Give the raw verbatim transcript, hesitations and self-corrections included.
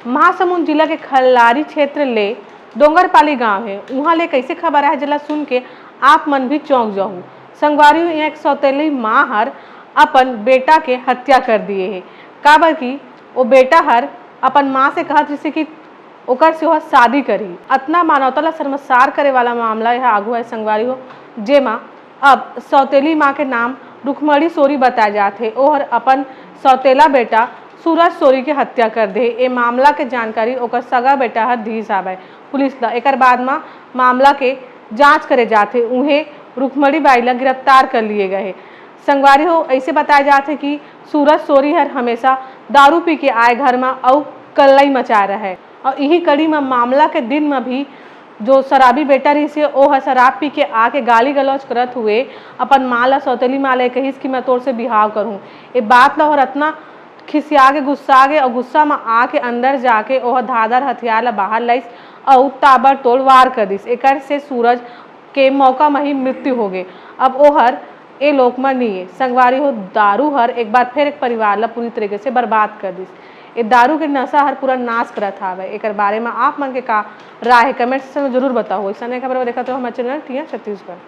महासमुंद जिला के खल्लारी क्षेत्र ले डोंगरपाली गांव हे। उहां ले कइसे खबर आए, जेला सुन के आप मन भी चौंक जाहू। संगवारी हो, इहां एक सौतेली मां हर अपन बेटा के हत्या कर दिए हे, काबर कि वो बेटा हर अपन मां से कहत रिहिसे कि ओकर से ओह शादी करही। अतना मानवता ला शर्मसार करे वाला मामला यह आगू है संगवारी हो, जेमा अब सौतेली मां के नाम रुखमणी सोरी बताए जात हे। ओहर अपन सौतेला बेटा सूरज सोरी के हत्या कर दे। ए मामला के जानकारी ओकर सगा बेटा हर दीस हावय पुलिस ला। एकर बाद म मामला के जांच करे जात हे। उहें रुखमणी बाई ला गिरफ्तार कर लिए गए हे। संगवारी हो, ऐसे बताए जात हे कि सूरज सोरी हर हमेशा दारू पी के आए घर म अउ कल्लई मचाए रहे। और इही कड़ी म मामला के दिन म भी जो शराबी बेटा रहिसे, ओ ह शराब पी के आके गाली गलौज करत हुए अपन माँ ला, सौतेली माँ ला कहिस कि मैं तोर से बिहाव करूँ। ए बात ला ओहर अतना खिसिया गे, गुस्सा गे और गुस्सा म आके अंदर जाके ओह धारदार हथियार ला बाहर लाइस और ताबड़तोड़ वार कर दिस। एकर से सूरज के मौका म ही मृत्यु हो गे। अब ओहर ए लोक म नी ए। संगवारी हो, दारू हर एक बार फिर एक परिवार ला पूरी तरीके से बर्बाद कर दिस। ए दारू के नशा हर पूरा नाश करत हावय। एकर बारे म आप मन के का राय हे, कमेंट सेक्शन में जरूर बताओ। ऐसा नई खबर बर देखत रहो हमारे चैनल टिया छत्तीसगढ़।